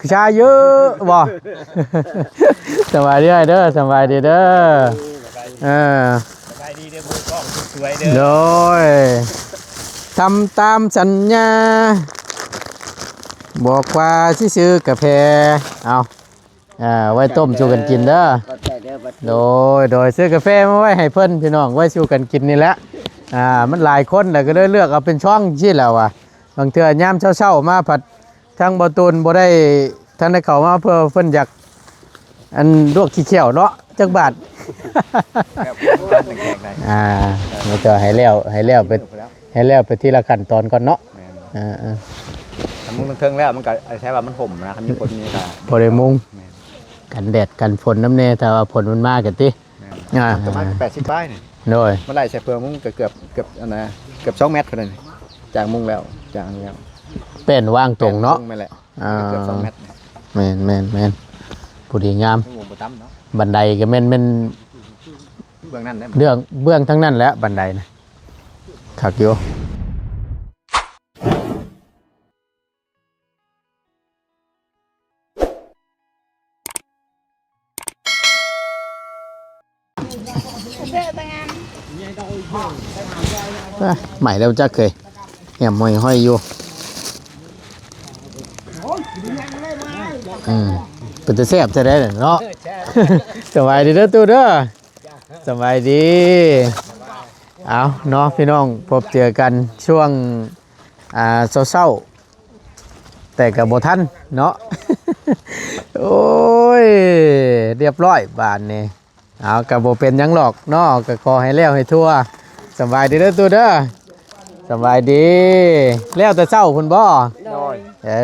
ຜູ້ຊາຍເຍອະບໍ່? ສະບາຍດີອ້າຍເດີ ສະບາຍດີເດີ. ເອີ ສະບາຍດີເດີ ມືກ້ອງສວຍເດີ. ໂດຍ ທຳຕາມສັນຍາ ບອກວ່າຊິຊື້ກາແຟ ເອົາ ອ່າ ໄວ້ຕົ້ມສູ່ກັນກິນເດີ. ຂອບໃຈເດີ ໂດຍ ໂດຍ ຊື້ກາແຟມາໄວ້ໃຫ້ເພິ່ນ ພີ່ນ້ອງ ໄວ້ສູ່ກັນກິນນີ້ແຫຼະ. ອ່າ ມັນຫຼາຍຄົນແລ້ວ ກໍເລີຍເລືອກເອົາເປັນຊ່ອງຊີ້ແຫຼະວ່າ ບາງເທື່ອຍາມເຊົ້າໆມາ ພັດທາງບໍ່ຕູນບໍ່ໄດ້ ທັນໄດ້ເຂົ້າມາ ເພື່ອເພິ່ນຢາກ ອັນ ລວກຂີ້ແຂ້ວເນາະ ຈັກບາດ. ແບບ ອ່າ ແລ້ວກໍໃຫ້ແລ້ວ ໃຫ້ແລ້ວໄປ ໃຫ້ແລ້ວໄປທີລະຂັ້ນຕອນກ່ອນເນາະ. ແມ່ນ ເອີໆ ຄັນມຸງເທິງໆແລ້ວ ມັນກໍໃຊ້ວ່າມັນຫົ່ມນະ ຄັນມີຄົນນີ້ກໍພໍໄດ້ມຸງ ແມ່ນ ກັນແດດກັນຝົນນຳແດ່ ຖ້າວ່າຝົນມັນມາກໍຕິ. ແມ່ນ ອ່າ ປະມານແປດສິບປາຍນີ້. ໂດຍ ມັນໄລ່ໃສ່ເພື່ອມຸງກໍເກືອບ ເກືອບ ອັນນະ ເກືອບສອງແມັດພຸ້ນນະ ຈາກມຸງແລ້ວ ຈາກອັນນີ້ແລ້ວ ແປ້ນວາງຕົງເນາະ. ແປ້ນຕົງແມ່ນແຫຼະ ອ່າ ເກືອບສອງແມັດ. ແມ່ນໆໆ ພໍດີງາມ ບໍ່ຕ່ຳເນາະ. ບັນໄດກໍແມ່ນ ແມ່ນເບື້ອງນັ້ນແຫຼະ ເບື້ອງ ເບື້ອງທາງນັ້ນແຫຼະ ບັນໄດນະ ຄັກຢູ່. ອ່ະ ໃໝ່ແລ້ວຈັກເຄີຍ ແຫມຫ້ອຍໆຢູ່. ອືມ ເປັນຕາແຊບແທ້ໃດເນາະ. ສະບາຍດີເດີຕູ້ເດີ ສະບາຍດີ. ເອົາເນາະ ພີ່ນ້ອງ ພົບເຈີກັນຊ່ວງ ອ່າ ເຊົ້າໆ ແຕ່ກໍບໍ່ທັນເນາະ. ໂອ້ຍ ລຽບຮ້ອຍບາດນີ້. ເອົາ ກໍບໍ່ເປັນຫຍັງດອກເນາະ ກໍຂໍໃຫ້ແລ້ວໃຫ້ທົ່ວ. ສະບາຍດີເດີຕູ້ເດີ ສະບາຍດີ. ແລ້ວແຕ່ເຊົ້າພຸ້ນບໍ່? ໂດຍ ເອີ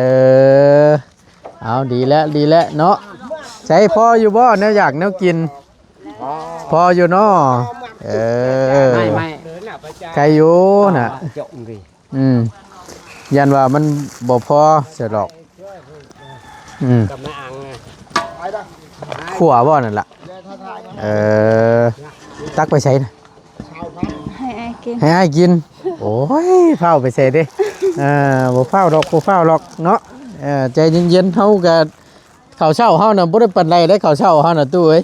ເອົາ ດີແລ້ວ ດີແລ້ວເນາະ. ໃສພໍຢູ່ບໍ່ ແນວຢາກແນວກິນ? ພໍຢູ່ເນາະ. ເອີ ໄມ້ ໄມ້ ໄຄຢູ່ນະ ເຈາະມັນດີ. ອືມ ຢ້ານວ່າມັນບໍ່ພໍຊະດອກ. ອືມ ກັບມາອັງນະ ຂົ້ວບໍ່ນັ້ນລະ? ເອີ ຕັກໄປໃສນະ? ໃຫ້ອ້າຍກິນ ໃຫ້ອ້າຍກິນ. ໂອ້ຍ ຟ້າວໄປໃສເດ້? ເອີ ບໍ່ຟ້າວດອກ ບໍ່ຟ້າວດອກເນາະ. ເອີ ໃຈເຢັນໆ ເຮົາກໍ ເຂົ້າເຊົ້າເຮົານະບໍ່ໄດ້ປານໃດເດ້ ເຂົ້າເຊົ້າເຮົານະຕູ້ເອີຍ.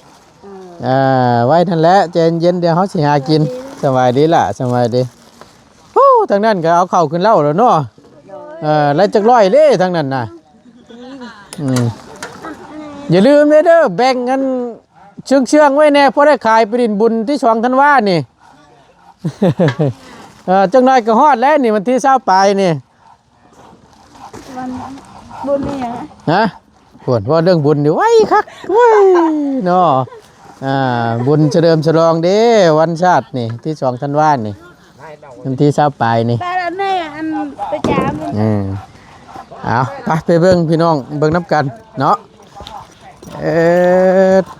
ເອີ ອ່າ ໄວ້ນັ້ນແຫຼະ ໃຈເຢັນໆ ດຽວເຮົາຊິຫາກິນ. ສະບາຍດີຫຼ້າ ສະບາຍດີ. ໂອ້ ທາງນັ້ນກໍເອົາເຂົ້າຂຶ້ນເລົ່າແລ້ວເນາະ. ເອີ ໄລ່ຈັກຮ້ອຍເດ້ທາງນັ້ນນະ. ອືມ ຢ່າລືມເດີ ແບ່ງອັນເຊື່ອງໆໄວ້ແດ່ ພໍໄດ້ຂາຍໄປຫຼິ້ນບຸນທີສອງທັນວານີ້. ເອີ ຈັກໜ້ອຍກໍຮອດແລ້ວນີ້ ວັນທີຊາວປາຍນີ້. ວັນບຸນອີຫຍັງ? ຮະ? ໂອ້ຍ ເວົ້າເລື່ອງບຸນນີ້ໄວຄັກເວີຍເນາະ. ອ່າ ບຸນສະເຫຼີມສະຫຼອງເດ້ ວັນຊາດນີ້ ທີສອງທັນວານີ້ ວັນທີຊາວປາຍນີ້. ແຕ່ລະແນ່ ອັນປະຈຳ. ອືມ ເອົາ ໄປ ໄປເບິ່ງພີ່ນ້ອງ ເບິ່ງນຳກັນເນາະ. ເອີ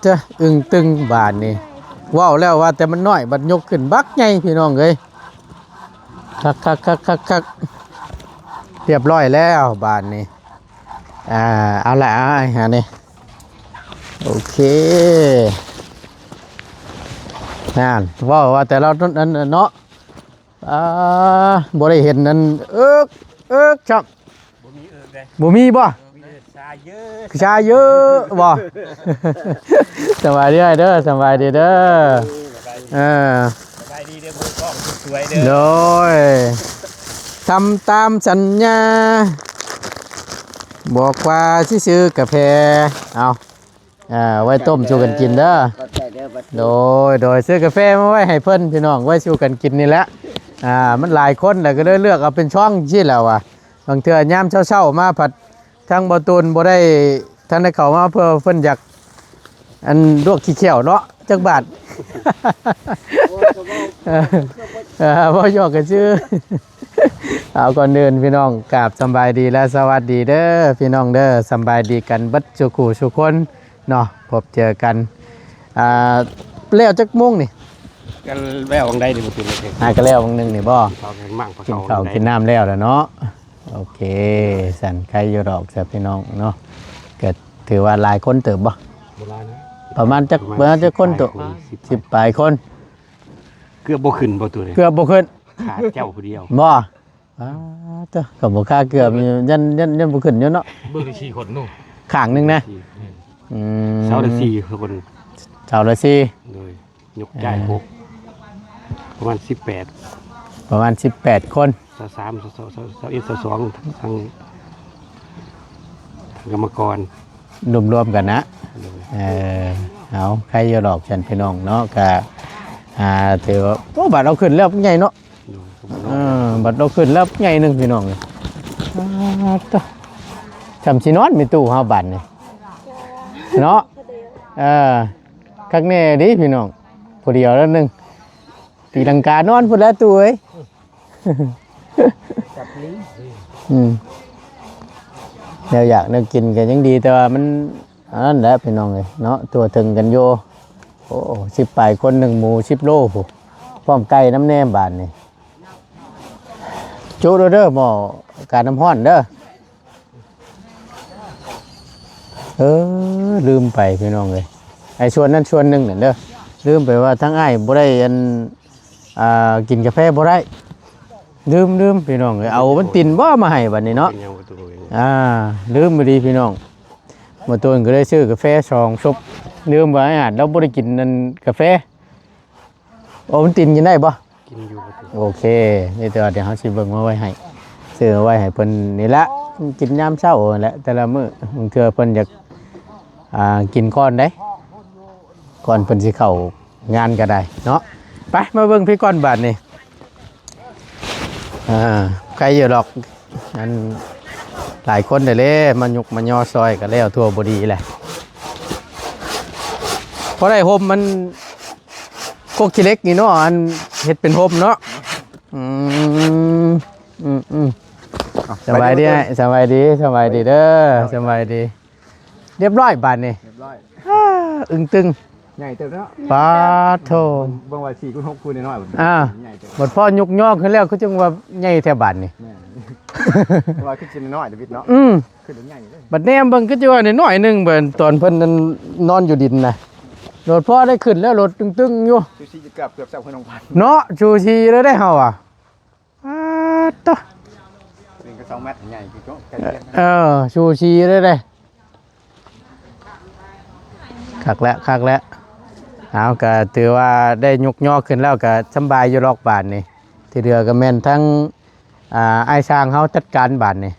ຈະ ອຶ້ງຕຶງບາດນີ້. ເວົ້າແລ້ວວ່າແຕ່ມັນນ້ອຍ ບັດຍົກຂຶ້ນບັກໃຫຍ່ ພີ່ນ້ອງເອີຍ. ຄັກໆໆໆໆ ຮຽບຮ້ອຍແລ້ວບາດນີ້. ອ່າ ເອົາລະ ເອົາ ອັນນີ້ ໂອເຄ. ນັ້ນ ເວົ້າວ່າແຕ່ລະ ອັນ ອັນເນາະ ອ່າ ບໍ່ໄດ້ເຫັນອັນເອິກ ເອິກຊ້ຳ. ບໍ່ມີເອິກເດ້. ບໍ່ມີບໍ່? ມີແຕ່ຊາເຢີ ຊາເຢີບໍ່? ສະບາຍດີເດີ ສະບາຍດີເດີ. ເອີ ສະບາຍດີເດີ ມືກ້ອງສວຍເດີ. ໂດຍ ທຳຕາມສັນຍາ ບອກວ່າຊິຊື້ກາແຟ ເອົາ ອ່າ ໄວ້ຕົ້ມສູ່ກັນກິນເດີ. ຂອບໃຈເດີ ໂດຍ ໂດຍ ຊື້ກາແຟມາໄວ້ໃຫ້ເພິ່ນ ພີ່ນ້ອງ ໄວ້ສູ່ກັນກິນນີ້ແຫຼະ. ອ່າ ມັນຫຼາຍຄົນແລ້ວ ກໍເລີຍເລືອກເອົາເປັນຊ່ອງຊີ້ແຫຼະວ່າ ບາງເທື່ອຍາມເຊົ້າໆມາ ພັດທາງບໍ່ຕູນບໍ່ໄດ້ ທັນໄດ້ເຂົ້າມາ ເພື່ອເພິ່ນຢາກ ອັນ ລວກຂີ້ແຂ້ວເນາະ ຈັກບາດ. ເອີ ເວົ້າຫຍອກກັນຊື່. ເອົາ ກ່ອນອື່ນ ພີ່ນ້ອງ ກາບສຳບາຍດີ ແລະ ສະຫວັດດີເດີ ພີ່ນ້ອງເດີ. ສຳບາຍດີກັນເບິດສູ່ຄູ່ສູ່ຄົນເນາະ ພົບເຈີກັນ. ອ່າ ແລ້ວຈັກໂມງນີ້? ກໍແລ້ວວັງໃດນີ້ ບໍ່ຕື່ນເລີຍ. ອ່າ ກໍແລ້ວວັງໜຶ່ງນີ້ບໍ່? ເຂົ້າກັນໝັ້ງ ກິນເຂົ້າກິນນ້ຳແລ້ວລະເນາະ. ໂອເຄ ສັນໄຄຢູ່ດອກຊະ ພີ່ນ້ອງເນາະ. ກໍຖືວ່າຫຼາຍຄົນເຕີບບໍ່? ບໍ່ຫຼາຍນະ. ປະມານຈັກ ປະມານຈັກຄົນໂຕ? ປະມານສິບປາຍຄົນ. ສິບປາຍຄົນ. ເກືອບບໍ່ຂຶ້ນບໍ່ຕູ້ນີ້? ເກືອບບໍ່ຂຶ້ນ. ຂາດເຈົ້າຜູ້ດຽວ. ບໍ່? ປາດໂທ້ ກໍບໍ່ຄ່າເກືອບຢູ່ ຍັນ ຍັນ ຍັນບໍ່ຂຶ້ນຢູ່ເນາະ. ເບິ່ງສີ່ຄົນນູ້. ຂ້າງໜຶ່ງນະ ທີ່ ອືມ ເສົາລະສີ່ຄົນ ເສົາລະສີ່ ໂດຍ ຍົກຍ້າຍ ເອີ ຫົກ ປະມານສິບແປດ ປະມານສິບແປດຄົນ ຊາວສາມ ຊາວ ຊາວ ຊາວເອັດ ຊາວສອງ ທັງ ທັງກຳມະກອນ ລວມໆກັນນະ ໂດຍ ເອີ ເອົາ ໃຄຢູ່ດອກຊັ້ນພີ່ນ້ອງເນາະ ກະ ອ່າ ຖືວ່າ ໂອ້ ບາດເອົາຂຶ້ນແລ້ວໃຫຍ່ເນາະ ໂດຍ ເອີ ບັດເອົາຂຶ້ນແລ້ວໃຫຍ່ໜຶ່ງພີ່ນ້ອງເອີຍ ປາດໂທ້ ຊ່ຳຊິນອນແມ່ຕູ້ເຮົາບາດນີ້ເນາະ ເອີ ຄັກແນ່ເດ້ພີ່ນ້ອງ ຜູ້ດຽວລະໜຶ່ງ ຕີລັງການອນພຸ້ນແຫຼະຕູ້ເອີຍ ຈັບລີ້ ອືມ ແນວຢາກແນວກິນກໍຍັງດີ ແຕ່ວ່າມັນ ອັນນັ້ນແຫຼະພີ່ນ້ອງເອີຍເນາະ ຕົວເຖິງກັນຢູ່ ໂອ້ ສິບປາຍຄົນ ໜຶ່ງໝູ ສິບໂລພຸ້ນ ພ້ອມໄກ່ນຳແດ່ບາດນີ້ ຈຸໂລດເດີ ໝໍ້ການ້ຳຮ້ອນເດີ ເອີ ລືມໄປພີ່ນ້ອງເອີຍ ໄອ້ສ່ວນນັ້ນສ່ວນໜຶ່ງນັ້ນເດີ ລືມໄປວ່າທາງອ້າຍບໍ່ໄດ້ ອັນ ອ່າ ກິນກາແຟບໍ່ໄດ້ ລືມໆ ພີ່ນ້ອງເອີຍ ເອົາມັນຕິນບໍ່ມາໃຫ້ບັດນີ້ເນາະ ເປັນຫຍັງບໍ່ຕູ້ເອີຍ ອ່າ ລືມອີ່ຫຼີພີ່ນ້ອງ ບໍ່ຕູນກໍເລີຍຊື້ກາແຟສອງຊຸບ ລືມວ່າອ້າຍອາດລາວບໍ່ໄດ້ກິນອັນກາແຟ ໂອ້ ມັນຕິນກິນໄດ້ບໍ່? ກິນຢູ່ບໍ່ຕູ້ ໂອເຄ ນີ້ແຕ່ວ່າດຽວເຮົາຊິເບິ່ງມາໄວ້ໃຫ້ ຊື້ມາໄວ້ໃຫ້ເພິ່ນນີ້ລະ ກິນຍາມເຊົ້າຫັ້ນແຫຼະ ແຕ່ລະມື້ ບາງເທື່ອເພິ່ນຢາກ ອ່າ ກິນກ່ອນເດ້ ກ່ອນເພິ່ນຊິເຂົ້າງານກໍໄດ້ເນາະ ໄປ ມາເບິ່ງພີ້ກ່ອນບາດນີ້ ອ່າ ໃຄຢູ່ດອກ ອັນ ຫຼາຍຄົນເດ້ເລີ ມາຍຸກມາຍໍຊ່ອຍກໍແລ້ວທົ່ວບໍ່ດີແຫຼະ ພໍໄດ້ຮົ່ມມັນ ກົກຂີ້ເຫຼັກນີ້ເນາະ ອັນເຮັດເປັນຮົ່ມເນາະ ອືມ ອືມໆ ສະບາຍດີອ້າຍ ສະບາຍດີ ສະບາຍດີເດີ ສະບາຍດີ ຮຽບຮ້ອຍບາດນີ້ ຮຽບຮ້ອຍ ອາ ອຶງຕຶງ ໃຫຍ່ເຕີບເນາະ ປາດໂທ້ ເບິ່ງວ່າສີ່ຄູນຫົກຄູນນ້ອຍໆ ອ່າ ໃຫຍ່ເຕີບ ບັດພໍຍຸກຍໍຂຶ້ນແລ້ວຄືຈັ່ງວ່າໃຫຍ່ແທ້ບາດນີ້ ແມ່ນ ວ່າຄືຊິນ້ອຍເດວິດເນາະ ອືມ ຂຶ້ນໃຫຍ່ເລີຍ ບັດແນມເບິ່ງຄືຊິວ່ານ້ອຍໆໜຶ່ງ ເບິ່ງຕອນເພິ່ນນັ້ນນອນຢູ່ດິນນະ ໂລດພໍໄດ້ຂຶ້ນແລ້ວໂລດຕຶງໆຢູ່ ຊູຊີເກືອບ ເກືອບຊາວຄົນຂອງພັນ ເນາະ ຊູຊີເລີຍເດ້ເຮົາອະ ປາດໂທ້ ເປັນກະສອງແມັດໃຫຍ່ຄືໂຕ ເອີ ຊູຊີເລີຍເດ້ ຄັກແລ້ວ ຄັກແລ້ວ ເອົາ ກະຖືວ່າໄດ້ຍຸກຍໍຂຶ້ນແລ້ວ ກະສຳບາຍຢູ່ດອກບາດນີ້ ທີ່ເຫຼືອກະແມ່ນທັງ ອ່າ ອ້າຍຊ່າງເຮົາຈັດການບາດນີ້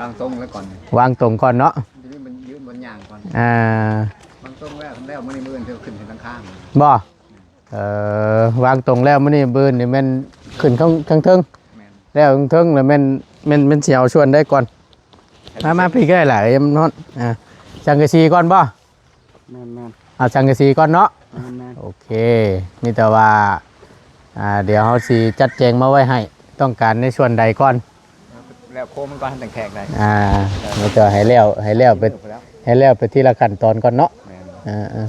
ວາງຕົງແລ້ວກ່ອນ ວາງຕົງກ່ອນເນາະ ດຽວນີ້ມັນຢືນບົນຍ່າງກ່ອນ ອ່າ ວາງຕົງແລ້ວ ແລ້ວມື້ນີ້ມື້ອື່ນເພິ່ນຂຶ້ນເທິງຫຼັງຄາ ບໍ່? ເອີ ວາງຕົງແລ້ວມື້ນີ້ ມື້ອື່ນນີ້ແມ່ນຂຶ້ນຂ້າງ ຂ້າງເທິງ ແມ່ນ ແລ້ວເທິງໆ ແລ້ວແມ່ນ ແມ່ນ ແມ່ນຊິເອົາສ່ວນໃດກ່ອນ ມາ ມາ ພີ່ກໍໄດ້ຫຼາຍ ມັນຮ້ອນ ອ່າ ສັງກະສີກ່ອນບໍ່? ແມ່ນໆ ເອົາສັງກະສີກ່ອນເນາະ ແມ່ນໆ ໂອເຄ ມີແຕ່ວ່າ ອ່າ ດຽວເຮົາຊິຈັດແຈງມາໄວ້ໃຫ້ ຕ້ອງການໃນສ່ວນໃດກ່ອນ ແລ້ວໂຄງມັນກ່ອນ ທັງແຂກໄດ້ ອ່າ ມີແຕ່ໃຫ້ແລ້ວ ໃຫ້ແລ້ວໄປ ໃຫ້ແລ້ວໄປທີລະຂັ້ນຕອນກ່ອນເນາະ ແມ່ນ ເອີ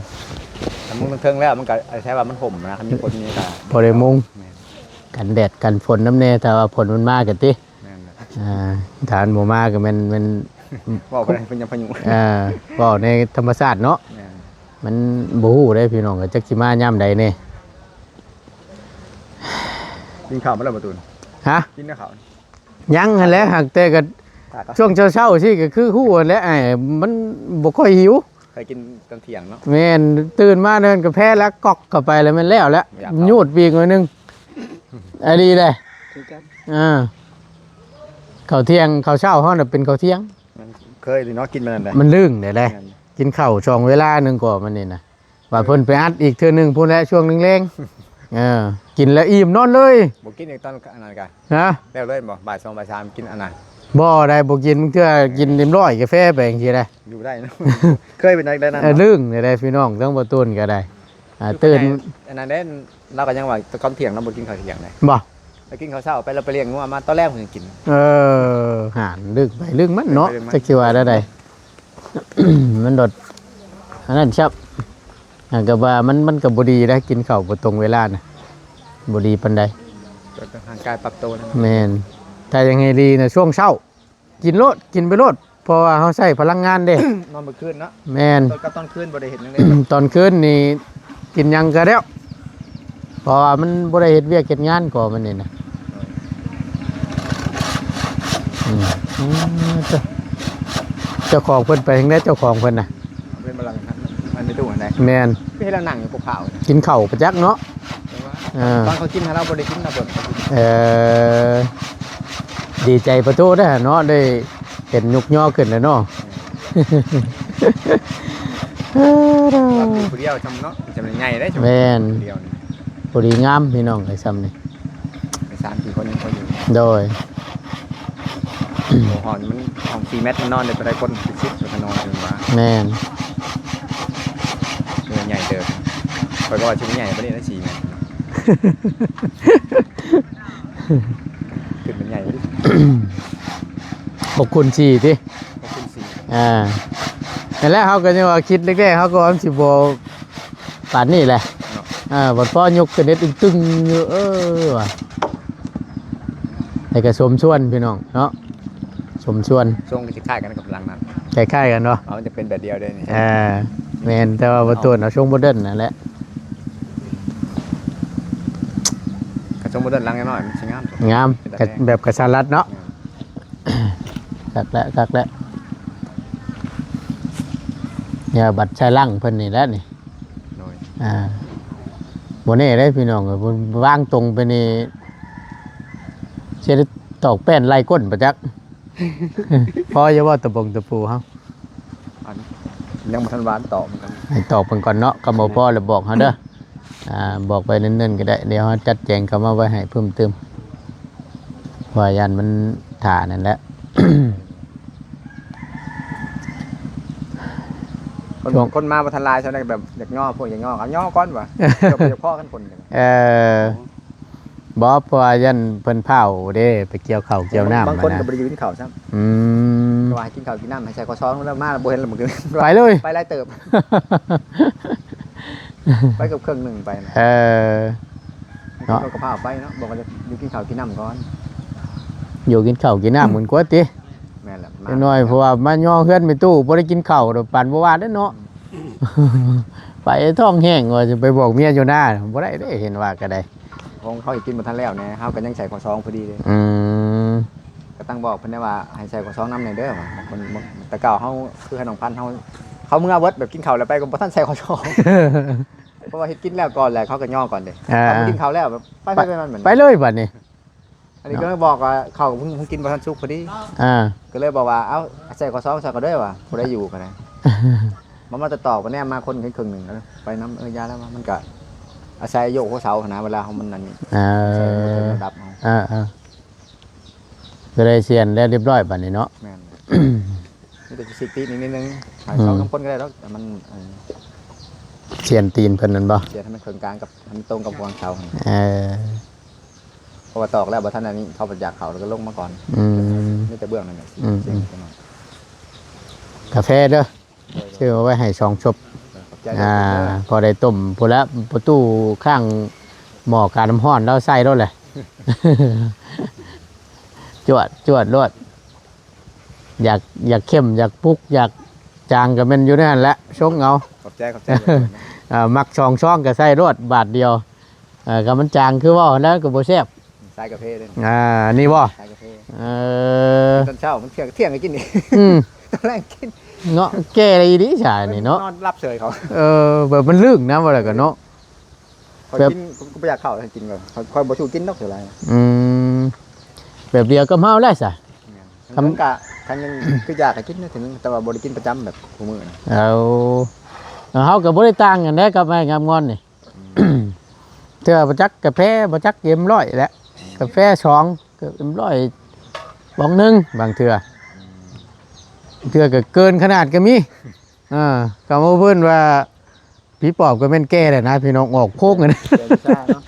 ໆ ຖ້າມຸງເທິງໆແລ້ວ ມັນກໍໃຊ້ວ່າມັນຮົ່ມນະ ຄັນມີຄົນນີ້ກໍພໍໄດ້ມຸງ ແມ່ນ ກັນແດດກັນຝົນນຳແດ່ ຖ້າວ່າຝົນມັນມາກໍຕິ ແມ່ນແຫຼະ ອ່າ ຖ້າມັນບໍ່ມາກໍແມ່ນ ແມ່ນ ເວົ້າບໍ່ໄດ້ ເປັນຫຍັງພາຍຸ ອ່າ ເວົ້າໃນທຳມະຊາດເນາະ ແມ່ນ ມັນບໍ່ຮູ້ເດ້ພີ່ນ້ອງ ຈັກຊິມາຍາມໃດແດ່ ກິນຂ້າວມາແລ້ວບໍ່ຕູນ? ຮະ? ກິນແລ້ວເຂົ້າ? ຍັງຫັ້ນແຫຼະ ຫາກແຕ່ກໍ ຖ້າກໍ ຊ່ວງເຊົ້າໆຊີ້ກໍຄືຮູ້ຫັ້ນແຫຼະ ອ້າຍ ມັນບໍ່ຄ່ອຍຫິວ ເຄີຍກິນຕອນທ່ຽງເນາະ ແມ່ນ ຕື່ນມາເດີນກາແຟແລ້ວ ກອກເຂົ້າໄປແລ້ວແມ່ນແລ້ວແຫຼະ ຢາກເຂົ້າ ຍູດໄປອີກໜ້ອຍໜຶ່ງ ອັນນີ້ແຫຼະ ຄືກັນ ອ່າ ເຂົ້າທ່ຽງ ເຂົ້າເຊົ້າເຮົານະເປັນເຂົ້າທ່ຽງ ມັນເຄີຍເນາະ ກິນມານັ້ນແຫຼະ ມັນລຶ້ງໄດ້ແຫຼະ ແມ່ນ ກິນເຂົ້າສອງເວລາໜຶ່ງກໍມັນນີ້ນະ ວ່າເພິ່ນໄປອັດອີກເທື່ອໜຶ່ງພຸ້ນແຫຼະ ຊ່ວງແລງໆ ເອີ ກິນແລ້ວອີ່ມນອນເລີຍ ບໍ່ກິນອີກຕອນອັນນັ້ນກະ ຮະ? ແລ້ວເລີຍບໍ່? ບ່າຍສອງ ບ່າຍສາມ ກິນອັນນັ້ນ ບໍ່ໄດ້ ບໍ່ກິນ ບາງເທື່ອກິນເຕັມຮ້ອຍກາແຟໄປຈັ່ງຊີ້ນະ ຢູ່ໄດ້ເນາະ ເຄີຍເປັນໄດ້ນັ້ນ ເອີ ເນາະ ລຶ້ງໄດ້ພີ່ນ້ອງ ທັງບໍ່ຕູນກໍໄດ້ ອ່າ ຕື່ນ ອັນນັ້ນເດ້ ລາວກໍຍັງວ່າຕອນທ່ຽງລາວບໍ່ກິນເຂົ້າທ່ຽງເດ້ ບໍ່? ໄປກິນເຂົ້າເຊົ້າໄປ ລາວໄປລ້ຽງງົວມາຕອນແລງເພິ່ນກິນ ເອີ ຫານ ລຶ້ງໄປລຶ້ງມັນເນາະ ຈັກຊິວ່າແນວໃດ ມັນໂດດ ອັນນັ້ນຊະ ຫາກກໍວ່າມັນ ມັນກໍບໍ່ດີໄດ໋ ກິນເຂົ້າບໍ່ຕົງເວລານະ ບໍ່ດີປານໃດ ຮ່າງກາຍປັບໂຕນະ ແມ່ນ ຖ້າຢາກໃຫ້ດີນະ ຊ່ວງເຊົ້າ ກິນໂລດ ກິນໄປໂລດ ເພາະວ່າເຮົາໃຊ້ພະລັງງານເດ້ ນອນມື້ຄືນເນາະ ແມ່ນ ຕອນ ກັບຕອນຄືນບໍ່ໄດ້ເຮັດຫຍັງເດ້ ຕອນຄືນນີ້ກິນຫຍັງກໍແລ້ວ ເພາະວ່າມັນບໍ່ໄດ້ເຮັດວຽກເຮັດງານກໍມັນນີ້ນະ ອືມ ອືມ ເຈົ້າ ເຈົ້າຂອງເພິ່ນໄປທາງໃດ ເຈົ້າຂອງເພິ່ນນະ? ເປັນບາງຫຼັງ ອັນໄປຕູ້ຫັ້ນໃດ. ແມ່ນ. ເຮັດໃຫ້ລາວນັ່ງຢູ່ພູເຂົາ. ກິນເຂົ້າປະຈັກເນາະ. ເອີ ຕອນເຂົາກິນ ເຮົາບໍ່ໄດ້ກິນນຳເພິ່ນ. ເອີ ດີໃຈປະໂທດເດີເນາະ ໄດ້ເຫັນຍຸກຍໍຂຶ້ນແລ້ວເນາະ. ເອີ ຢູ່ຜູ້ດຽວຊ່ຳເນາະ ຈະໄດ້ໃຫຍ່ໄດ໋. ແມ່ນ. ຜູ້ດຽວນີ້ ພໍດີງາມພີ່ນ້ອງເອີຍ ຊ່ຳນີ້ ໄປສາມສີ່ຄົນຍັງພໍຢູ່. ໂດຍ. ໂອ້ ຫ້ອງມັນ ຫ້ອງສີ່ແມັດ ມັນນອນໄດ້ເທົ່າໃດຄົນ? ສິບ ເປັນສິບ ກໍນອນຢູ່ວ່າ. ແມ່ນ. ເອີ ໃຫຍ່ເຕີບ. ຂ້ອຍກໍວ່າຊິໃຫຍ່ປານນີ້ນະ ສີ່ແມັດ. ຂຶ້ນເປັນໃຫຍ່ເລີຍ. ຫົກຄູນສີ່ຕິ? ຫົກຄູນສີ່. ອ່າ ນັ້ນແຫຼະ ເຮົາກໍຍັງວ່າຄິດແລກໆ ເຮົາກໍວ່າມັນຊິບໍ່ ປານນີ້ແຫຼະເນາະ. ເອີ ບັດພໍຍົກຂຶ້ນເຮັດຕຶງໆຢູ່ ເອີ ວ່າ ແຕ່ກໍສົມສ່ວນພີ່ນ້ອງເນາະ ສົມສ່ວນ. ຊົງກໍຊິຄ້າຍກັນກັບຫຼັງນັ້ນ. ຄ້າຍໆກັນເນາະ. ເອົາ ມັນຈະເປັນແບບດຽວເດ້ນີ້. ເອີ ແມ່ນ. ແຕ່ວ່າບໍ່ໂຕນເອົາຊົງໂມເດີນນັ້ນແຫຼະ. ກໍຊົງໂມເດີນຫຼັງນ້ອຍໆ ມັນຊິງາມ. ງາມ. ເປັນຕາແພງ ແບບກະສະລັດເນາະ. ແມ່ນ. ຄັກແຫຼະ ຄັກແຫຼະ. ເອີ ບັດໃຊ້ຫຼັງເພິ່ນນີ້ແຫຼະນີ້. ໂດຍ. ອ່າ ບໍ່ແນ່ເດ້ພີ່ນ້ອງເອີຍ ວາງຕົງໄປນີ້ ຊິໄດ້ຕອກແປ້ນໄລ່ກົ້ນປະຈັກ. ພໍຢູ່ບໍ່ຕະບົງຕະປູເຮົາ? ອັນ ຍັງບໍ່ທັນວ່າຕອກເພິ່ນກ່ອນ. ໃຫ້ຕອກເພິ່ນກ່ອນເນາະ. ຄັນບໍ່ພໍແລ້ວບອກເຮົາເດີ. ອ່າ ບອກໄປເນີນໆກໍໄດ້ ດຽວເຮົາຈັດແຈງເຂົ້າມາໄວ້ໃຫ້ເພີ່ມຕື່ມ. ວ່າຢ້ານມັນຖ້ານັ້ນແຫຼະ. ຄົນ ຄົນມາບໍ່ທັນຫຼາຍ ສ່ວນໃຫຍ່ແບບຢາກຍໍພວກ ຢາກຍໍ ເອົາຍໍກ່ອນວ່າ ເຈົ້າບໍ່ຢາກພໍກັນຄົນກັນ. ເອີ ບໍ່ ເພາະວ່າຢ້ານເພິ່ນພ້າວເດ້ ໄປກ່ຽວເຂົ້າກ່ຽວນ້ຳ. ບາງຄົນກໍບໍ່ໄດ້ຢູ່ກິນເຂົ້າຊ້ຳ. ອືມ ວ່າໃຫ້ກິນເຂົ້າກິນນ້ຳ ໃຫ້ໃສ່ຄໍສອງ ແລ້ວມາແລ້ວບໍ່ເຫັນ ແລ້ວມັນກໍໄປເລີຍ ໄປຫຼາຍເຕີບ. ໄປເກືອບເຄິ່ງໜຶ່ງໄປນະ. ເອີ ເນາະ ກໍພາອອກໄປເນາະ ບອກວ່າຢູ່ກິນເຂົ້າກິນນ້ຳກ່ອນ ຢູ່ກິນເຂົ້າກິນນ້ຳກັນກ່ອນຕິ. ແມ່ນແຫຼະ ຈັກໜ້ອຍ ເພາະວ່າມາຍໍເຮືອນແມ່ຕູ້ບໍ່ໄດ້ກິນເຂົ້າ ປານບໍ່ວ່າເດ້ເນາະ. ໄປທ້ອງແຫ້ງ ວ່າຈະໄປບອກເມຍຢູ່ນາ ບໍ່ໄດ້ເດ້ ເຫັນວ່າກໍໄດ້. ຂອງເຂົາເຮັດກິນບໍ່ທັນແລ້ວແດ່ ເຮົາກໍຍັງໃສ່ຄໍສອງພໍດີເດ້. ອືມ ກໍຕັ້ງບອກເພິ່ນໄດ້ວ່າ ໃຫ້ໃສ່ຄໍສອງນຳແດ່ເດີວ່າ. ບາງຄົນ ແຕ່ເກົ່າເຮົາ ຄືໃຫ້ນ້ອງພັນເຮົາ ເຂົາເມືອເບິດ ແບບກິນເຂົ້າແລ້ວໄປກໍບໍ່ທັນໃສ່ຄໍສອງ ເພາະວ່າເຮັດກິນແລ້ວກ່ອນແຫຼະ ເຂົາກໍຍໍກ່ອນເດ້. ເອີ ເຂົາບໍ່ກິນເຂົ້າແລ້ວ ໄປ ໄປ ໄປ ໄປ ໄປເລີຍບັດນີ້. ອັນນີ້ກໍບອກວ່າເຂົ້າເພິ່ນ ເພິ່ນກິນບໍ່ທັນສຸກພໍດີ. ອ່າ ກໍເລີຍບອກວ່າ ເອົາ ໃສ່ຄໍສອງໃສ່ກໍໄດ້ວ່າ ຜູ້ໃດຢູ່ກໍໄດ້. ມາ ມາຕອກໆ ໄປແນມມາຄົນເຄິ່ງໜຶ່ງ ເອີ ໄປນຳ ເອີ ຢ່າແລ້ວ ມັນກໍອາໄສໂຍກຫົວເສົາຫັ້ນນະ ເວລາເຮົາມັນອັນນີ້. ເອີ ໃສ່ລົດລະດັບເຮົາ. ເອີໆ ກໍໄດ້ສ່ຽນແລ້ວຮຽບຮ້ອຍບັດນີ້ເນາະ. ແມ່ນ. ມີແຕ່ຊິຕິດນິດໜຶ່ງ ໃຫ້ ອືມ ສອງສາມຄົນກໍໄດ້ດອກ ແຕ່ມັນ ເອີ ສ່ຽນຕີນເພິ່ນນັ້ນບໍ່? ສ່ຽນໃຫ້ມັນເຄິ່ງກາງກັບ ໃຫ້ມັນຕົງກັບຫວ່າງເສົາຫັ້ນ. ເອີ ເພາະວ່າຕອກແລ້ວບໍ່ທັນອັນນີ້ ເຂົາບໍ່ຢາກເຂົ້າ ແລ້ວກໍລົງມາກ່ອນ. ອືມ ມີແຕ່ເບື້ອງນັ້ນແຫຼະ. ອືມໆ ຊິເຮັດຈັກໜ້ອຍ. ກາແຟເດີ ໂດຍໆ ຊື້ມາໄວ້ໃຫ້ສອງສົບ. ເອີ ຂອບໃຈ. ອ່າ ເດີ ພໍໄດ້ຕົ້ມພຸ້ນລະ ປະຕູຂ້າງໝໍ້ການ້ຳຮ້ອນລາວໃສ່ໂລດແຫຼະ ຈວດໆໂລດ. ຢາກ ຢາກເຂັ້ມ ຢາກປຸກ ຢາກຈາງ ກໍແມ່ນຢູ່ໃນຫັ້ນແຫຼະ ຊົງເອົາ. ຂອບໃຈ ຂອບໃຈ. ເອີ ມັກສອງຊອງກໍໃສ່ໂລດບາດດຽວ. ເອີ ກໍມັນຈາງຄືເວົ້າຫັ້ນແຫຼະ ກໍບໍ່ແຊບ. ສາຍກາເຟເດ້. ອ່າ ນີ້ບໍ່? ສາຍກາເຟ. ເອີ ຕອນເຊົ້າມັນ ທ່ຽງ ທ່ຽງກໍກິນນີ້. ອືມ ຕອນແລງກິນເນາະ. ແກ່ອີ່ຫຼີຊາຍນີ້ເນາະ ນອນຫຼັບເສີຍເຂົາ. ເອີ ແບບມັນລຶ້ງນະ ວ່າແລ້ວກໍເນາະ. ຂ້ອຍ ແບບ ກິນ ຂ້ອຍບໍ່ຢາກເຂົ້າ ໃຫ້ກິນກ່ອນ ຂ້ອຍ ຂ້ອຍບໍ່ສູ້ກິນດອກສ່ວນຫຼາຍ. ອືມ ແບບດຽວກັບເຮົາແຫຼະຊະ. ແມ່ນ. ຄັນ ຄັນກໍ ຄັນຍັງຄືຢາກກໍກິນໜ້ອຍໜຶ່ງ ແຕ່ວ່າບໍ່ໄດ້ກິນປະຈຳແບບຄູ່ມື້ນະ. ເອົາ ເຮົາກໍບໍ່ໄດ້ຕ່າງກັນເດ້ກັບໄອ້ງາມງອນນີ້. ອືມ ເທື່ອບໍ່ຈັກກາແຟ ບໍ່ຈັກເອັມຮ້ອຍແຫຼະ ກາແຟສອງ ກໍເອັມຮ້ອຍປ໋ອງໜຶ່ງບາງເທື່ອ. ອືມ ເທື່ອກໍເກີນຂະໜາດກໍມີ. ເອີ ກໍມາເພິ່ນວ່າ ຜີປອບກໍແມ່ນແກ່ແລ້ວນະ ພີ່ນ້ອງ ອອກໂພງກັນ. ເສຍວິຊາເນາະ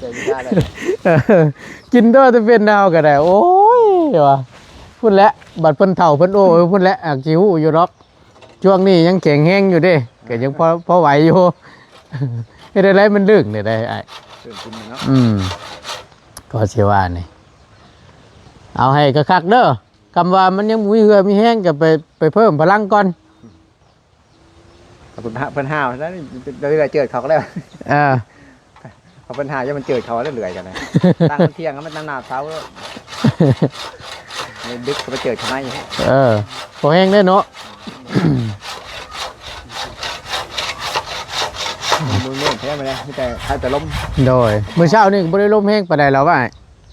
ເສຍວິຊາແລ້ວ. ເອີ ກິນໂດດແຕ່ເປັນດາວກໍໄດ້ ໂອ້ຍ ວ່າ ພຸ້ນແຫຼະ ບັດເພິ່ນເຖົ້າເພິ່ນໂອ້ພຸ້ນແຫຼະ ອາດຊິຮູ້ຢູ່ດອກ. ຊ່ວງນີ້ຍັງແຂງແຮງຢູ່ເດ້ ກໍຍັງພໍ ພໍໄຫວຢູ່. ເຮັດໃດມັນດຶງໄດ້ອ້າຍ? ເລີ່ມກິນແລ້ວເນາະ. ອືມ ກໍຊິວ່ານີ້ ເອົາໃຫ້ຄັກໆເດີ. ຄຳວ່າມັນຍັງບໍ່ມີເຫື່ອມີແຮງ ກໍໄປ ໄປເພີ່ມພະລັງກ່ອນ. ເພິ່ນຫາ ເພິ່ນຫາວຊັ້ນ ເລີຍເຈີດເຂົາກໍແລ້ວ. ເອີ ເຂົາເພິ່ນຫາວ ຢ່າມັນເຈີດເຂົາເລື້ອຍໆກັນນະ. ຕັ້ງມັນທ່ຽງ ມັນນຳໜ້າເສົາ. ດຶກກໍໄປເຈີຂ້າງໃນ. ເອີ ພໍແຮງເດ້ເນາະ. ມື້ນີ້ແທ້ມາແລ້ວ ມີແຕ່ ຫາແຕ່ລົມ. ໂດຍ ມື້ເຊົ້ານີ້ກໍບໍ່ໄດ້ລົມແຮງປານໃດແລ້ວວ່າ.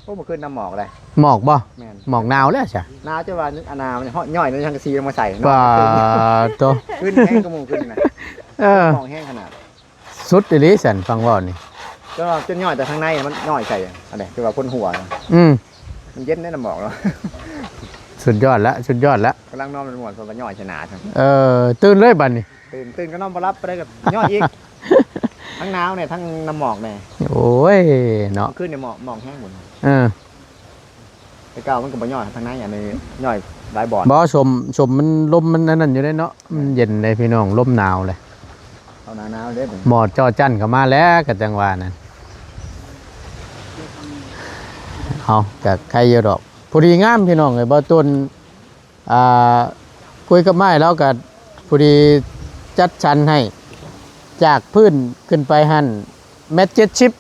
ໂອ້ ເມື່ອຄືນນຳໝອກເດ້. ໝອກບໍ່? ແມ່ນ ໝອກໜາວແລ້ວຊະ. ໜາວຈົນວ່າ ອັນນ່າ ມັນເຫາະຍ່ອຍໜັງກະຊີລົງມາໃສ່ເນາະ. ປາໂຕ ຂຶ້ນແຮງກວ່າໝູ່ຂຶ້ນນະ. ເອີ ໝອກແຮງຂະໜາດ. ສຸດອີ່ຫຼີຊັ້ນ ຟັງເວົ້ານີ້ ຈົນວ່າ ຈົນຍ້ອຍແຕ່ທາງໃນ ມັນຍ້ອຍໃສ່ ອັນໃດ ຄືວ່າຄົນຫົວ. ອືມ ມັນເຢັນໃນນ້ຳໝອກເນາະ. ສຸດຍອດລະ ສຸດຍອດລະ. ກຳລັງນອນມ່ວນໆ ເພິ່ນກໍຍ້ອຍໃສ່ໜ້າ. ເອີ ຕື່ນເລີຍບາດນີ້. ຕື່ນ ຕື່ນກໍນອນບໍ່ຫຼັບ ໄປໄດ້ກໍຍ້ອຍອີກ. ທັງໜາວແດ່ ທັງນ້ຳໝອກແດ່. ໂອ້ຍເນາະ ຄືນນີ້ໝອກ ໝອກແຮງໝົດ. ເອີ ແຕ່ເກົ່າມັນກໍບໍ່ຍ້ອຍທາງໃນ ອັນນີ້ຍ້ອຍຫຼາຍບ່ອນ. ບໍ່ ຊົມ ຊົມມັນ ລົມມັນອັນນັ້ນຢູ່ເດ້ເນາະ. ມັນເຢັນເດ້ພີ່ນ້ອງ ລົມໜາວເລີຍ. ເອົາໜາວໆເດ້. ໝໍ້ຈໍ້ຈັ້ນເຂົ້າມາແລ້ວ ກໍຈັ່ງວ່ານັ້ນ. ເຮົາກໍໄຄຢູ່ດອກ ພໍດີງາມພີ່ນ້ອງເອີຍ. ບໍ່ຕົ້ນ ອ່າ ຄຸຍກັບອ້າຍລາວກໍພໍດີຈັດສັນໃຫ້ ຈາກພື້ນຂຶ້ນໄປຫັ້ນແມັດເຈັດສິບ.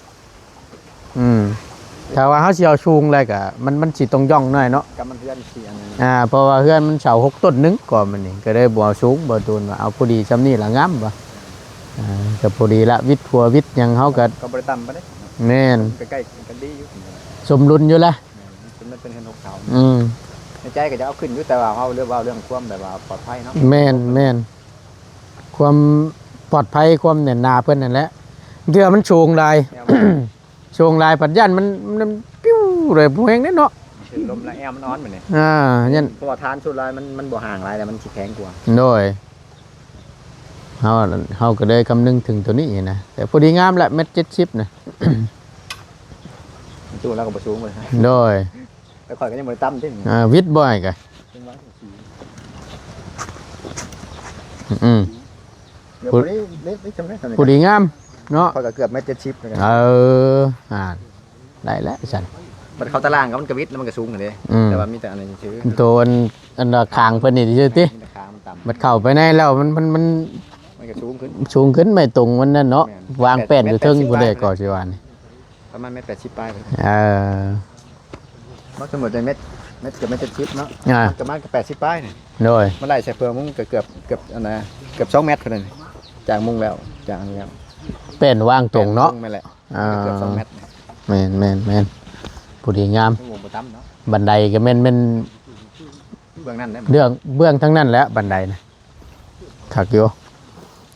ອືມ ຖ້າວ່າເຮົາຊິເອົາສູງແລ້ວກໍ ມັນ ມັນຊິຕ້ອງຢ່ອງໜ້ອຍເນາະ. ກັບມັນເຮືອນຊິອັນນັ້ນ ອ່າ ເພາະວ່າເຮືອນມັນເສົາຫົກຕົ້ນໜຶ່ງ ກໍມັນນີ້ ກໍເລີຍບໍ່ເອົາສູງ. ບໍ່ຕູນວ່າເອົາພໍດີຊ່ຳນີ້ລະງາມບໍ່. ອ່າ ກໍພໍດີລະ ວິດຫົວວິດຫຍັງເຮົາກໍ ກໍບໍ່ໄດ້ຕ່ຳປານໃດ. ແມ່ນ ໃກ້ໆກັນດີຢູ່. ສົມດຸນຢູ່ລະ. ແມ່ນ ມັນເປັນເຮືອນຫົກເສົາ. ອືມ ໃນໃຈກໍຈະເອົາຂຶ້ນຢູ່ ແຕ່ວ່າເຮົາເລືອກເວົ້າເລື່ອງຄວາມແບບວ່າປອດໄພເນາະ. ແມ່ນໆ ຄວາມປອດໄພ ຄວາມແໜ້ນໜາເພິ່ນນັ້ນແຫຼະ. ເທື່ອມັນສູງຫຼາຍ ແນວ ສູງຫຼາຍພັດຢ້ານມັນ ມັນປິວເລີຍ ບໍ່ແຮງເດ້ເນາະ. ຖືກລົມແລ້ວແອວມັນອ່ອນບັດນີ້. ອ່າ ຢ້ານ ເພາະວ່າຖານສ່ວນຫຼາຍມັນ ມັນບໍ່ຫ່າງຫຼາຍ ແລ້ວມັນຊິແຂງກວ່າ. ໂດຍ ເຮົາ ເຮົາກໍເລີຍຄຳນຶງເຖິງໂຕນີ້ນະ. ແຕ່ພໍດີງາມລະ ແມັດເຈັດສິບນະ. ຕູ້ລາວກໍບໍ່ສູງເລີຍ. ໂດຍ ແຕ່ຂ້ອຍກໍຍັງບໍ່ໄດ້ຕ່ຳຕິ. ອ່າ ວິດບໍ່ອ້າຍກະ ອືມ ເກືອບພໍດີ ເລັກໆ ຈຳໄດ້ ພໍດີງາມເນາະ. ຂ້ອຍກໍເກືອບແມັດເຈັດສິບແລ້ວ. ເອີ ອ່າ ໄດ້ແລ້ວຊັ້ນ. ບັດເຂົ້າຕາລ່າງກໍມັນກໍວິດ ແລ້ວມັນກໍສູງຫັ້ນເດ້. ອືມ ແຕ່ວ່າມີແຕ່ອັນນັ້ນຊື່ ໂຕອັນ ອັນວ່າຄາງເພິ່ນນີ້ຊື່ຕິ. ມີແຕ່ຄາງມັນຕ່ຳ. ບັດເຂົ້າໄປໃນແລ້ວມັນ ມັນ ມັນ ມັນກໍສູງຂຶ້ນ ສູງຂຶ້ນ ໄມ້ຕົງມັນນັ້ນເນາະ. ແມ່ນ ວາງແປ້ນຢູ່ເທິງພຸ້ນເດ້ ກໍຊິວ່ານີ້ ປະມານແມັດແປດສິບປາຍ. ເອີ ມັກສະໝຸດແຕ່ແມັດ ແມັດເກືອບແມັດເຈັດສິບເນາະ. ອ່າ ມັນປະມານກໍແປດສິບປາຍນີ້. ໂດຍ ມັນໄລ່ໃສ່ເຟືອງມຸງກໍເກືອບ ເກືອບອັນນະ ເກືອບສອງແມັດພຸ້ນນະ ຈາກມຸງແລ້ວ ຈາກອັນນີ້ແລ້ວ. ແປ້ນວາງຕົງເນາະ. ແມ່ນແຫຼະ. ອ່າ ເກືອບສອງແມັດ. ແມ່ນໆໆ ພໍດີງາມ. ບໍ່ຕ່ຳເນາະ. ບັນໄດກໍແມ່ນ ແມ່ນເບື້ອງນັ້ນແຫຼະ ເບື້ອງ ເບື້ອງທາງນັ້ນແຫຼະ ບັນໄດນະ. ຄັກຢູ່.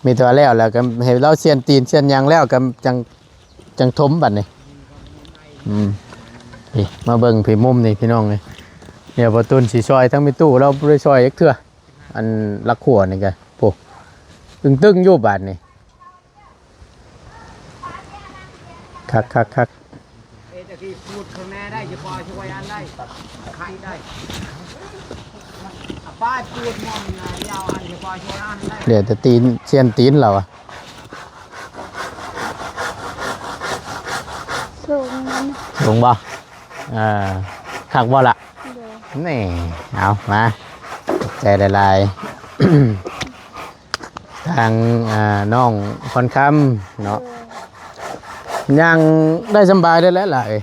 ມີແຕ່ວ່າແລ້ວ ແລ້ວກໍໃຫ້ລາວສ່ຽນຕີນສ່ຽນຫຍັງແລ້ວກໍຈັ່ງ ຈັ່ງຖົມບັດນີ້. ອືມ ນີ້ ມາເບິ່ງພີ້ມຸມນີ້ພີ່ນ້ອງເອີຍ. ດຽວບໍ່ຕູນຊິຊ່ອຍທັງແມ່ຕູ້ ລາວບໍ່ໄດ້ຊ່ອຍຈັກເທື່ອ. ອັນຫຼັກຂົວນີ້ກໍ ໂອ້ ຕຶງໆຢູ່ບາດນີ້. ຄັກໆໆ. ເອີ ຕະກີ້ປູດຂ້າງແນ່ໄດ້ ຈະພໍຊ່ວຍອັນໄດ້ ໄຂ່ໄດ້ ອາ ປ້າຍປູດມ່ອງນະ ດຽວອັນຈະພໍຊ່ວຍອັນໄດ້. ເຫຼືອແຕ່ຕີນ ສ່ຽນຕີນລາວອະ. ສູງ ສູງບໍ່? ເອີ ຄັກບໍ່ລະ? ໂດຍ. ນີ້ ເອົາ ມາ ຂອບໃຈຫຼາຍໆ. ທາງ ອ່າ ນ້ອງພອນຄຳເນາະ. ໂດຍ. ຍ່າງໄດ້ສຳບາຍເລີຍແຫຼະຫຼາຍ. ເອີ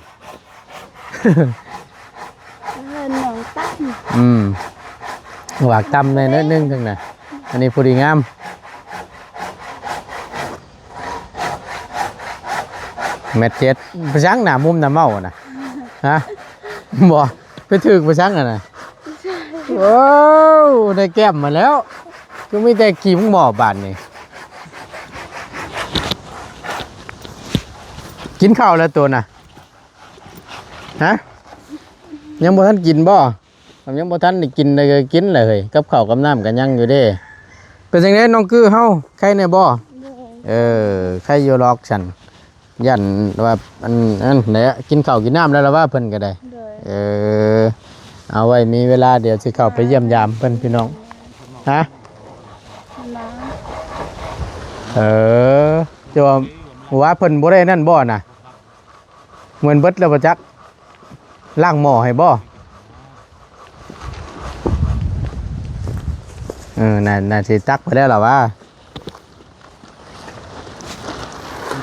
ນ້ອງຕ່ຳ. ອືມ ຫວາກຕ່ຳແດ່ໜ້ອຍໜຶ່ງເຖິງນະ. ອັນນີ້ພໍດີງາມ. ແມັດເຈັດ ໄປສັງໜ້າມຸມໜ້າເມົານະ ຮະ? ບໍ່ ໄປຖືກໄປສັງຫັ້ນນະ. ໂອ້ ໄດ້ແກ້ມມາແລ້ວ ຄືມີແຕ່ຂີ້ໝໍ້ບາດນີ້. ກິນເຂົ້າແລ້ວໂຕນະ ຮະ? ຍັງບໍ່ທັນກິນບໍ່? ຍັງບໍ່ທັນໄດ້ກິນ ໄດ້ກິນແຫຼະເຮີ້ຍ ກັບເຂົ້າກັບນ້ຳກໍຍັງຢູ່ເດ້. ເປັນຈັ່ງໃດນ້ອງກື້ເຮົາ ໄຄແດ່ບໍ່? ໂດຍ. ເອີ ໄຄຢູ່ດອກຊັ້ນ ຢ້ານວ່າ ອັນ ອັນນັ້ນແຫຼະ ກິນເຂົ້າກິນນ້ຳແລ້ວລະວ່າ ເພິ່ນກໍໄດ້. ໂດຍ. ເອີ ເອົາໄວ້ມີເວລາ ດຽວຊິເຂົ້າໄປຢ້ຽມຢາມເພິ່ນພີ່ນ້ອງ. ຮະ? ເອີ ແຕ່ວ່າ ວ່າເພິ່ນບໍ່ໄດ້ນັ້ນບໍ່ນະ? ເໝືອນເບິດແລ້ວບໍ່ຈັກ ລ້າງໝໍ້ໃຫ້ບໍ່? ເອີ ໜ້າ ໜ້າຊິຕັກໄປແລ້ວລະວ່າ.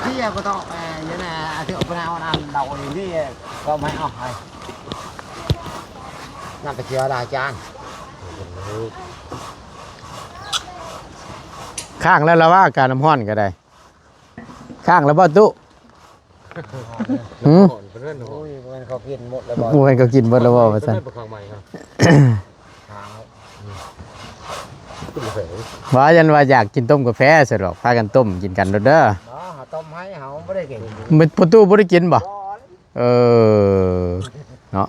ເຈົ້າກໍຕ້ອງ ເອີ ຢູ່ໃນອາທິດອອກໄປນາວນານເດົາຢູ່ນີ້ກໍໄມ່ເອົາໃຫ້. ນ້ຳຕະກຽວລະອາຈານ. ຄ້າງແລ້ວລະວ່າ ອາກາດນ້ຳຮ້ອນກໍໄດ້. ຄ້າງແລ້ວບໍ່ຕຸ? ຫືມ? ໂອ້ຍ ບໍ່ແມ່ນເຂົາກິນໝົດແລ້ວບໍ່? ບໍ່ແມ່ນເຂົາກິນໝົດແລ້ວບໍ່ວ່າຊັ້ນ? ວ່າຢັນວ່າຢາກກິນຕົ້ມກາແຟຊັ້ນດອກ ພາກັນຕົ້ມກິນກັນໂລດເດີ. ບໍ່ ເຮົາຕົ້ມໃຫ້ ເຮົາບໍ່ໄດ້ກິນ. ແມ່ນພໍ່ຕູ້ບໍ່ໄດ້ກິນບໍ່? ບໍ່. ເອີ ເນາະ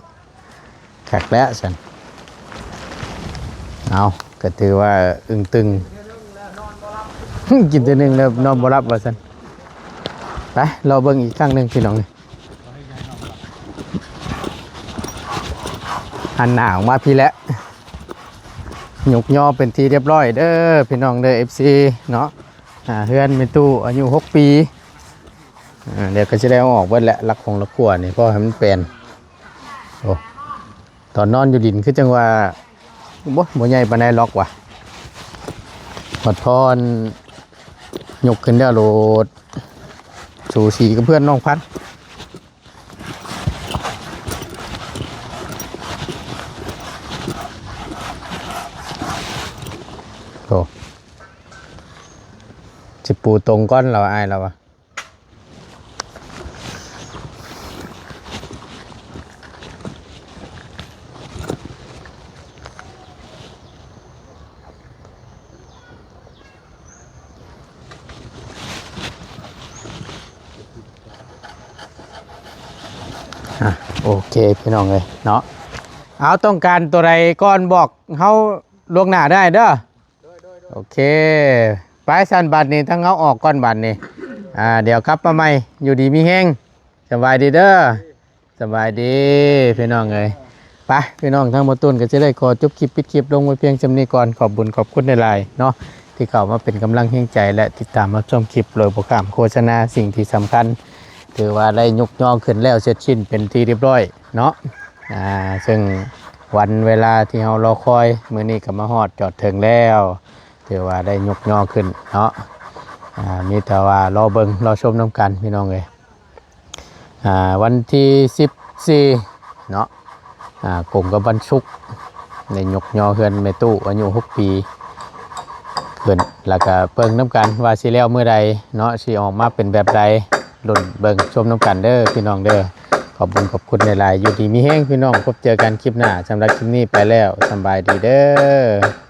ຄັກແລ້ວຊັ້ນ. ເອົາ ກໍຖືວ່າອຶ້ງຕຶງ ກິນເທື່ອໜຶ່ງແລ້ວນອນບໍ່ຫຼັບວ່າຊັ້ນ. ໄປ ລໍເບິ່ງອີກຄັ້ງໜຶ່ງພີ່ນ້ອງ. ຫັນໜ້າອອກມາພີ້ແຫຼະ ຍົກຍໍເປັນທີ່ຮຽບຮ້ອຍເດີພີ່ນ້ອງເດີ ເອັຟຊີ ເນາະ. ອ່າ ເຮືອນແມ່ຕູ້ອາຍຸຫົກປີ. ອ່າ ດຽວກໍຊິໄດ້ເອົາອອກເບິດແຫຼະ ຫຼັກຂອງຫຼັກຄົວນີ້ ເພາະໃຫ້ມັນແປນ. ໂອ້ ຕອນນອນຢູ່ດິນຄືຈັ່ງວ່າ ບໍ່ ບໍ່ໃຫຍ່ປານໃດຫຼອກວ່າ ຮອດພໍນຍົກຂຶ້ນແລ້ວໂລດ ສູສີກັບເພື່ອນນ້ອງພັນ. ໂອ້ ຊິປູຕົງກ່ອນລາວ ອ້າຍລາວວ່າ. ອ່ະ ໂອເຄພີ່ນ້ອງເອີຍເນາະ. ເອົາ ຕ້ອງການຕົວໃດກ່ອນບອກເຮົາລ່ວງໜ້າໄດ້ເດີ. ໂອເຄ ໄປຊັ້ນ ບາດນີ້ທາງເຮົາອອກກ່ອນບາດນີ້. ອ່າ ດຽວກັບມາໃໝ່ ຢູ່ດີມີແຮງ ສະບາຍດີເດີ. ສະບາຍດີພີ່ນ້ອງເອີຍ. ໄປ ພີ່ນ້ອງ ທາງບໍ່ຕູນກໍຈະໄດ້ຂໍຈົບຄລິບ ປິດຄລິບລົງໄວ້ພຽງສ່ຳນີ້ກ່ອນ. ຂອບບຸນຂອບຄຸນຫຼາຍໆເນາະ ທີ່ເຂົ້າມາເປັນກຳລັງແຮງໃຈ ແລະ ຕິດຕາມຮັບຊົມຄລິບໂດຍບໍ່ຂ້າມໂຄສະນາ. ສິ່ງທີ່ສຳຄັນ ຖືວ່າໄດ້ຍົກຍໍຂຶ້ນແລ້ວເສັດສິ້ນເປັນທີ່ຮຽບຮ້ອຍເນາະ. ອ່າ ເຊິ່ງວັນເວລາທີ່ເຮົາລໍຄອຍ ມື້ນີ້ກໍມາຮອດຈອດເຖິງແລ້ວ ຖືວ່າໄດ້ຍົກຍໍຂຶ້ນເນາະ. ອ່າ ມີແຕ່ວ່າລໍເບິ່ງລໍຊົມນຳກັນ ພີ່ນ້ອງເອີຍ. ອ່າ ວັນທີສິບສີ່ເນາະ ອ່າ ກົງກັບວັນສຸກ ໄດ້ຍົກຍໍເຮືອນແມ່ຕູ້ອາຍຸຫົກປີຂຶ້ນ ແລ້ວກະເບິ່ງນຳກັນວ່າຊິແລ້ວມື້ໃດເນາະ ຊິອອກມາເປັນແບບໃດ ລຸ້ນເບິ່ງຊົມນຳກັນເດີພີ່ນ້ອງເດີ. ຂອບບຸນຂອບຄຸນຫຼາຍໆ ຢູ່ດີມີແຮງພີ່ນ້ອງ ພົບເຈີກັນຄລິບໜ້າ. ສຳລັບຄລິບນີ້ໄປແລ້ວ ສຳບາຍດີເດີ.